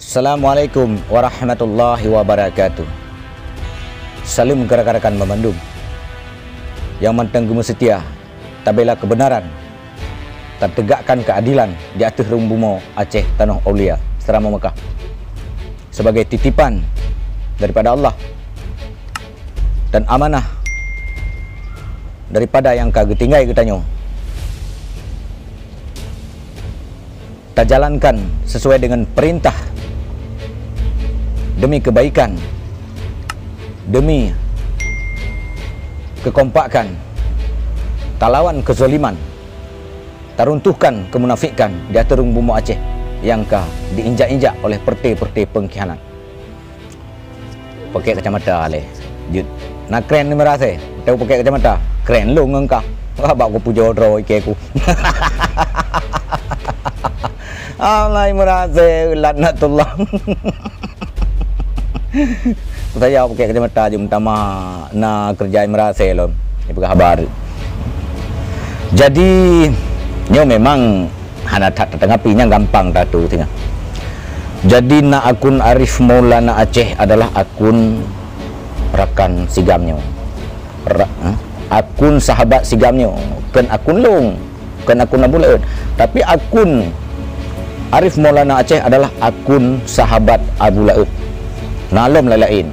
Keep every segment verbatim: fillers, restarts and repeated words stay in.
Assalamualaikum warahmatullahi wabarakatuh. Saleuem keu rakan-rakan banmandum nyang mantong geumeuseutia tabela keubeunaran dan teugakkan keuadilan di ateueh rhueng bumoe Aceh tanoh aulia, Seuramoe Meukah, sebagai titipan daripada Allah dan amanah daripada nyang ka geutinggai geutanyoe. Tajalankan sesuai dengan perintah demi kebaikan, demi kekompakan, talawan kezaliman, taruntuhkan kemunafikan di ateueh rhueng bumoe Aceh nyang ka diinjak-injak oleh peureuté-peureuté peungkhianat. Pakai kacamata lé. Jeuet. Na kren ni meurasai. Teu pakai kacamata. Kren lôn ngon kah. Wah, bak kupujoe droe ikée ku. Alai meurasai laknatullah. Saya pakai kacamata je meutamah na keureuja meurasai lom. Ipeugah haba. Jadi, nyoe memang hana that tatanggapi, nyang gampang tatu singoh. Jadi na akun Arif Maulana Aceh adalah akun rakan si GAM nyoe. Ra-, eh, akun sahabat si GAM nyoe, kon akun lôn, kon akun Abu Laôt. Tapi akun Arif Maulana Aceh adalah akun sahabat Abu Laôt. Na lom laén-laén.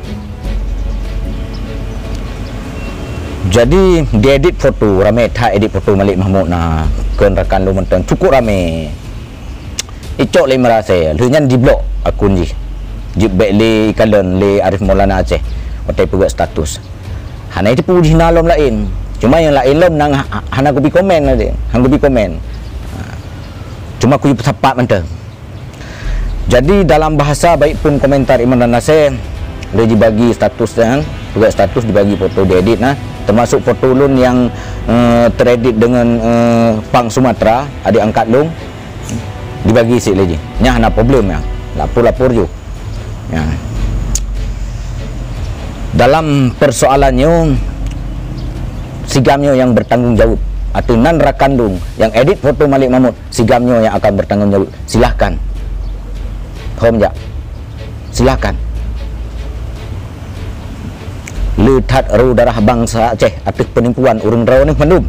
Jadi, diedit foto, ramé that edit foto Malik Mahmud na, kon rakan lôn mantong, cukup ramé. Icok lé meurasai, lheueh nyan diblok akun jih. Jeuet bèk lé ikalon lé Arif Maulana Aceh watèe peugèt status. Hana iteupeu jih na lom laén. Cuma nyang laén lom nyang ha-, ha-, hana kubi komen lagèe, hana kubi komen. Ha. Cuma kuyue peusapat mantong. Jadi, dalam bahasa baik pun komentar Imran Nasir, lé jibagi status nyan, peugèt status dibagi foto diedit na, termasuk foto lôn nyang, eh, teredit dengan, eh, pang Sumatera, adik angkat lôn, dibagi sit lé jih. Nyan hana problem nyan. Lapor-lapor ju. Ya. Dalam persoalan nyoe, si GAM nyoe nyang bertanggung jawab. Ateueh nan rakan lôn nyang edit foto Malik Mahmud, si GAM nyoe nyang akan bertanggung jawab. Silahkan. Phom jak. Silahkan. Le that roh darah bansa Aceh ateueh penipuan ureueng droeneuh mandum.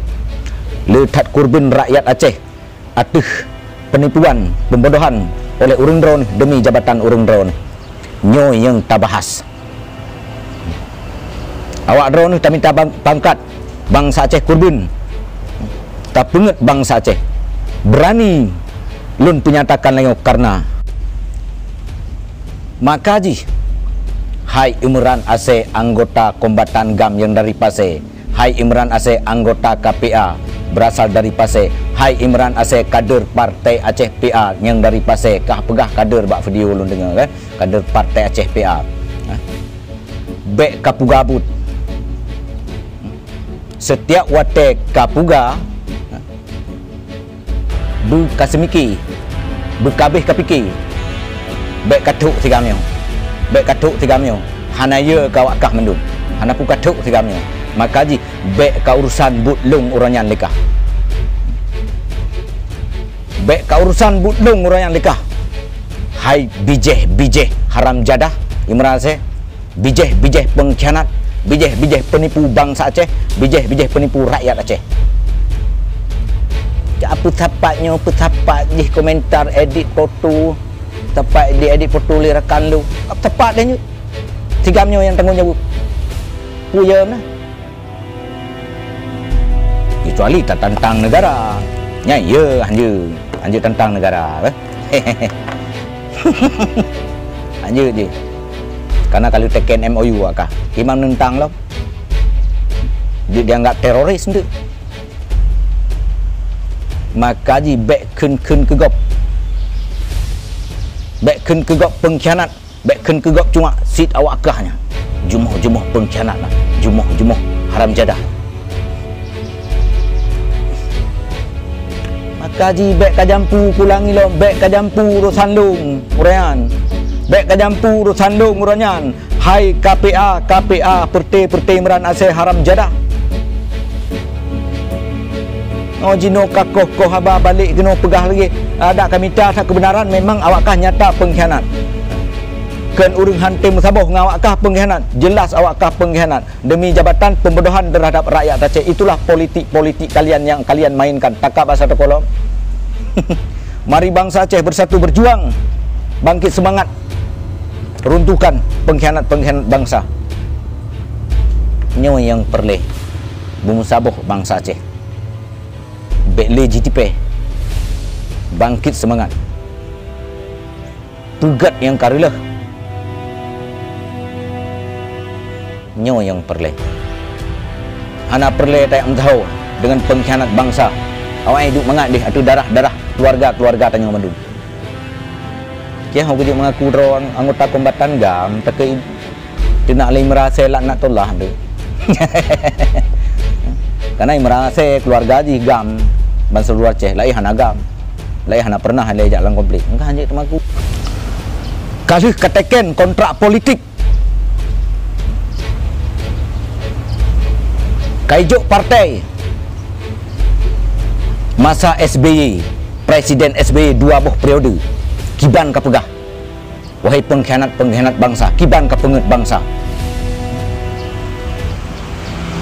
Le that korban rakyat Aceh ateueh penipuan, pembodohan oleh ureueng droeneuh demi jabatan ureueng droeneuh. Nyoe nyang tabahas. Awak droeneuh tamita bang-, pangkat, bansa Aceh korban. Tapeungeut bansa Aceh. Berani lôn peunyatakan lagèe nyoe karena maka jih, hai Imran Asèe anggota kombatan GAM nyang dari Pasè, hai Imran Asèe anggota K P A berasal dari Pasè, hai Imran Asèe kader Partai Aceh P A nyang dari Pasè, kah peugah kader bak video lôn deungö kan? Kader Partai Aceh P A. Ha? Bèk kapeugah buet. Setiap watèe kapeugah, beu kaseumiki, beu kabeh kapike. Bèk kathok si GAM nyoe. Bèk kathok si GAM nyoe. Hana yö keu awak kah mandum. Hana peue kathok si GAM nyoe. Maka jih bèk ka urusan buet lôn uroe nyan lé kah. Bèk ka urusan buet lôn uroe nyan lé kah. Hai bijèh-bijèh haram jadah, Imran Asèe, bijèh-bijèh peungkhianat, bijèh-bijèh peunipu bansa Aceh, bijèh-bijèh peunipu rakyat Aceh. Jak peusapat nyoe, peusapat jih komentar, edit foto, sapat diedit foto lé rakan lôn. Sapat lé nyoe. Si GAM nyoe nyang tanggong jaweueb. Peue yö na? Kecuali tatantang negara. Nyan yö, hanjeuet. Hanjeuet tantang negara, eh. Hanjeuet jih. Karena kalau teken M O U ka, imam nentang lom. Dia dianggap teroris tu. Maka jih bèk kheun-kheun keu gob. Bèk kheun keu gob peungkhianat. Bèk kheun keu gob cuma cit awak kah nyan. Jumoh-jumoh peungkhianat na, jumoh-jumoh haram jadah. Maka jih bèk ka jampu pulangi lom, bèk ka jampu urosan lôn uroe nyan. Bèk ka jampu urosan lôn uroe nyan. Hai K P A, K P A, peureuté-peureuté Imran Asèe haram jadah. Oh, jinoe ka koh-koh haba balek keunoe peugah lagèe, adak ka mita that keubeunaran, memang awak kah nyata peungkhianat. Kon ureuëng han tém meusaboh ngon awak kah peungkhianat. Jelas awak kah peungkhianat. Demi jabatan, pembodohan terhadap rakyat Aceh. Itulah politik-politik kalian yang kalian mainkan. Takab asa teukolom. Mari bangsa Aceh bersatu berjuang. Bangkit semangat. Runtuhkan pengkhianat-pengkhianat bangsa. Nyoe nyang peureulée beumeusaboh bangsa Aceh. Bék lé jitipée. Bangkit semangat. Peugét nyang ka reuloh. Nyoe nyang peureulée. Hana peureulée tajak meusaho deungon peungkhianat bangsa. Awai duek mangat deh ateueh darah-darah keuluwarga-keuluwarga tanyoe mandum. Kiah ho geujok meungaku droe anggota kombatan GAM, takeu teunak lé Imran Asée laknatullah tu. Karena Imran Asée keuluwarga jih GAM, ban seuluruh Aceh, laén hana GAM. Laén hana pernah lé jak lam konflik. Engkah hanjeuet teumaku. Ka lheueh ka teken kontrak politik. Ka ijok partai masa S B Y, Presiden S B Y dua boh periode. Kiban ka peugah, wahai pengkhianat-pengkhianat bangsa, kiban ka peungét bangsa.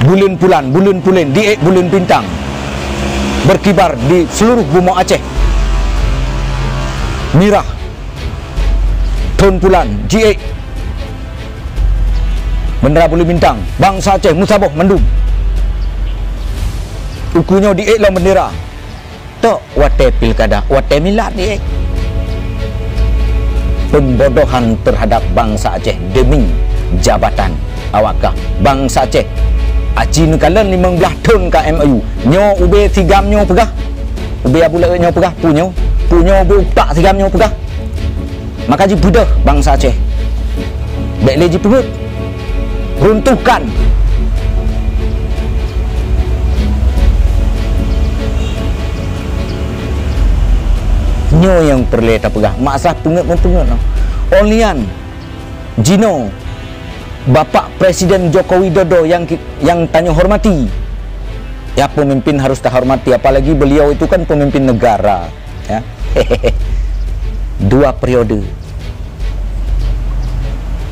Buleuen pulan, buleuen pulen, diék buleuen bintang berkibar di seluruh bumoe Aceh. Mirah, thon pulan, jiék bendera buleuen bintang, bangsa Aceh meusaboh mandum. Ukeue nyoe diék lom bendera. Tok watée pilkada, watée milat, eh. Pembodohan terhadap bangsa Aceh demi jabatan. Awak kah bangsa Aceh. Aci neukalon limong blaih thon ka M O U. Nyoe ubé si GAM nyoe peugah. Ubé Abu Laôt nyoe peugah, pu nyoe. Pu nyoe ubé utak si GAM nyoe peugah. Maka jipeudeuh bangsa Aceh. Bék lé jipeungét. Runtuhkan. Nyoe nyang peureulée tapeugah, mak sah peungét-meupeungét nyoe. Óh lheueh nyan, jinoe Bapak Presiden Joko Widodo nyang ki-, nyang tanyoe hormati. Ya, pemimpin harus tahormati, apalagi beliau itu kan pemimpin negara. Ya. Dua periode.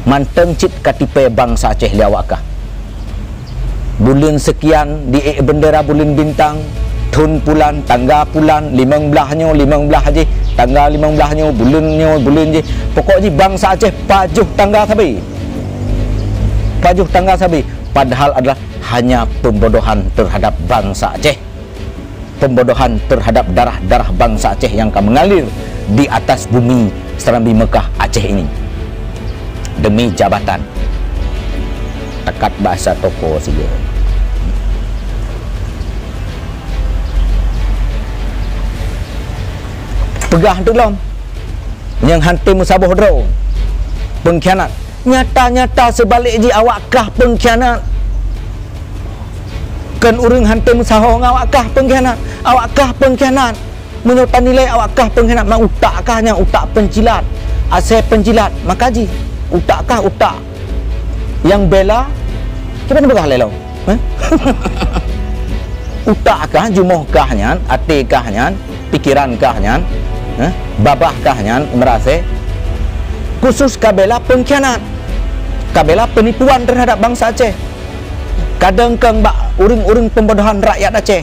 Mantong cit ka tipée bangsa Aceh lé awak kah. Buleuen sekian diék bendera buleuen bintang, thon pulan, tangga pulan, limong blaih nyoe, limong blaih jih, tangga limong blaih nyoe, buleuen nyoe, buleuen jih. Pokok jih bangsa Aceh pajoh tangga sabe. Pajoh tangga sabe. Padahal adalah hanya pembodohan terhadap bangsa Aceh. Pembodohan terhadap darah-darah bangsa Aceh yang ka mengalir di atas bumi Serambi Mekah Aceh ini. Demi jabatan. Takat bahasa toko siga. Peugah tu lom. Nyang han tém meusaboh droe. Pengkhianat. Nyata-nyata seubalek jih awak kah pengkhianat. Kon ureuëng han tém meusaho ngon awak kah pengkhianat. Awak kah pengkhianat. Meunyoe tanilai awak kah pengkhianat, ma utak kah nyang utak pencilat, asai pencilat, maka jih utak kah utak nyang bela, kiban peugah lé lom? Hah? Utak kah, jumoh kah nyan, até kah nyan, pikeran kah nyan, eh, babah kah nyan, Imran Asée, khusus ka bela pengkhianat, ka bela penipuan terhadap bangsa Aceh, ka deungkeung bak ureuëng-ureuëng pembodohan rakyat Aceh.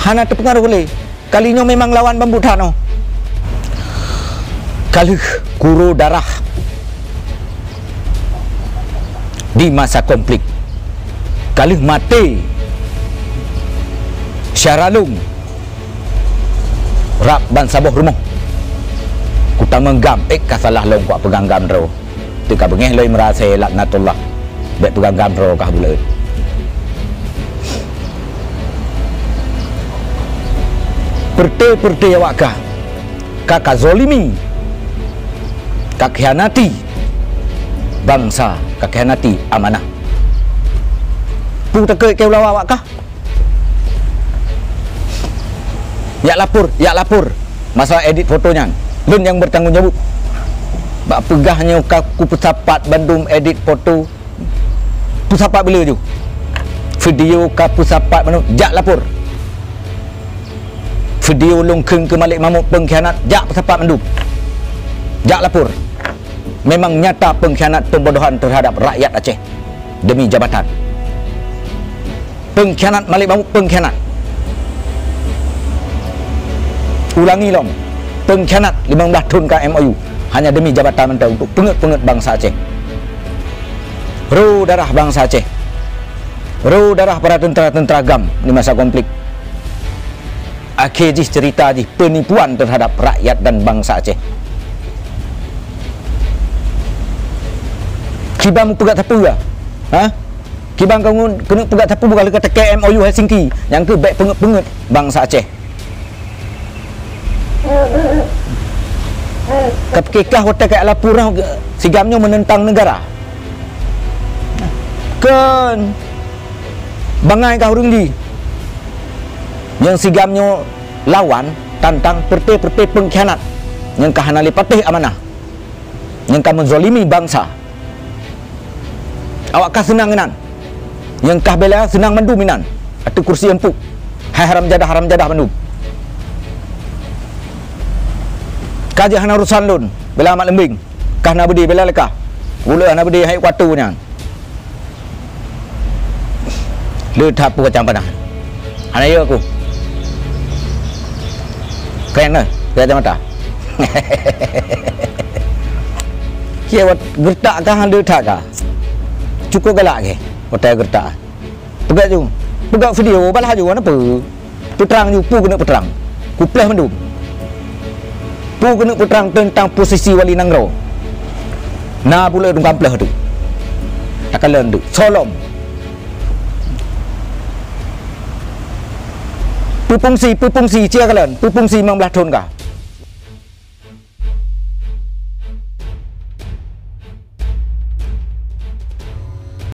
Hana teupeungaruh lé. Kali nyoe memang lawan bambu tanoh. Ka lheueh kuro darah di masa konflik. Ka lheueh maté syara lôn rab bansaboh rumoh. Kutamong GAM, ék ka salah lôn kupeugah GAM droe. Teuka beungéh lom Imran Asée laknatullah. Bék peugah GAM droe kah buleuen. Peureté-peureté awak kah ka, ka zolimi, ka khianati bansa, ka khianati amanah. Peue takheun keu ulama awak kah? Jak lapor, jak lapor masalah edit foto nyan. Lôn nyang bertanggung jawab. Bak peugah nyoe ka kupeusapat bandum edit foto. Peusapat bile ju. Video ka peusapat bandum, jak lapor. Video lôn kheun keu Malik Mahmud pengkhianat, jak peusapat bandum. Jak lapor. Memang nyata pengkhianat pembodohan terhadap rakyat Aceh demi jabatan. Pengkhianat malik mabuk pengkhianat. Ulangi lom, pengkhianat limong blaih thon ka M O U hanya demi jabatan mantong untuk peungeut-peungeut bansa Aceh. Ro darah bansa Aceh. Ro darah para tentara-tentara GAM di masa konflik. Akhé jih cerita jih penipuan terhadap rakyat dan bansa Aceh. Kiban mupeugah sapeue? Ha? Kiban keuneuk peugah sapeue bukan leuka teuka M O U Helsinki nyang keu bèk peungeut-peungeut bansa Aceh. Ka pikirkah watèe ka laporan si GAM nyoe menentang negara? Kon bangai ka ureueng jih. Nyang si GAM nyoe lawan tantang peureté-peureté pengkhianat nyang ka hana lé patéh amanah, nyang ka meuzalimi bansa. Awak ka seunang inan. Nyang ka bela seunang mandum inan. Ateueh kursi empuk. Hai haram jadah, haram jadah mandum. Ka jeuet hana urusan lôn. Bela mak leumbeng. Ka hana beudé bela lé ka. Ulôn hana beudé hai kuatu nyan. Le that peue kacang panas. Hana yö aku. Keren lah, kacamata. Cie wat geureutak kah, le that kah? Cukup galak keh, watèe geureutak. Peugah ju. Peugah video, balah ju, hana peue. Peutrang ju, peue keuneuk peutrang. Kupleh mandum. Peue keuneuk peutrang teuntang posisi wali nanggroe. Na buleuen dum kapleh tu. Takalon tu. Solom. Peue fungsi, peue fungsi, cie kalon, peue fungsi limong blaih thon ka.